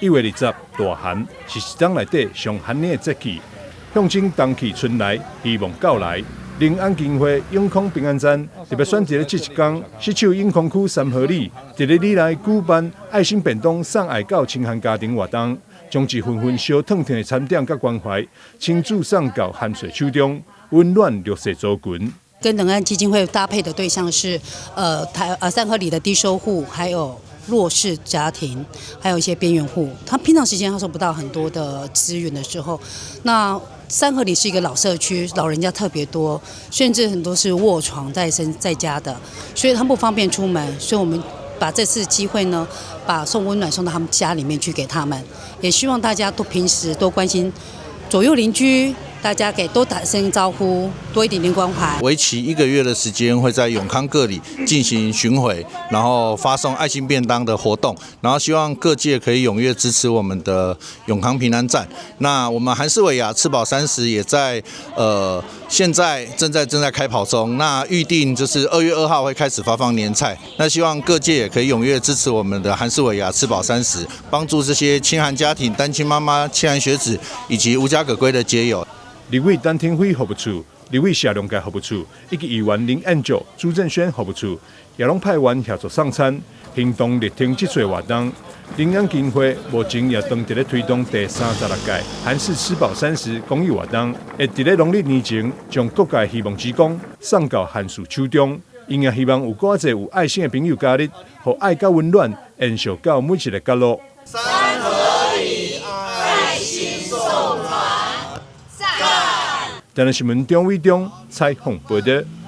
1月20，大寒是一冬內底上寒冷的節氣，象徵冬去春來，希望到來。寧安基金會永康平安站特別選擇咧這一工，失守永康區三和里，佇咧里內舉辦愛心便當送愛到清寒家庭活動，將一份份燒燙燙的餐點佮關懷，親自送到寒歲手中，溫暖弱勢族群。跟能安基金會搭配的對象是，三和里的低收戶，還有弱勢家庭，還有一些邊緣戶。他平常時間他收不到很多的資源的時候，那三和里是一個老社區，老人家特別多，甚至很多是臥床在身在家的，所以他們不方便出門。所以我們把這次機會呢，把送溫暖送到他們家裡面去給他們，也希望大家都平時多關心左右鄰居。大家給多打聲招呼，多一點點關懷。為期一個月的時間，會在永康各里進行巡迴，然後發送愛心便當的活動，然後希望各界可以踴躍支持我們的永康平安站。那我們韓式尾牙吃飽三十也在現在正在開跑中。那預定就是2月2號會開始發放年菜。那希望各界也可以踴躍支持我們的韓式尾牙吃飽三十，幫助這些清寒家庭、單親媽媽、清寒學子以及無家可歸的街友。立委陳亭妃服務處、立委謝龍介服務處以及議員林彦卓、朱正軒服務處，也攏派員協助送餐，行動力挺這次活動。寧安基金會目前也正佇咧推動第36屆韓式吃飽三十公益活動，會佇咧農曆年前將各界希望之光送到寒士手中。𪜶也希望有閣較濟有愛心的朋友加入，予愛佮溫暖延續到每一個角落。三和里愛心送暖，讚！台南新聞張偉中採訪報道。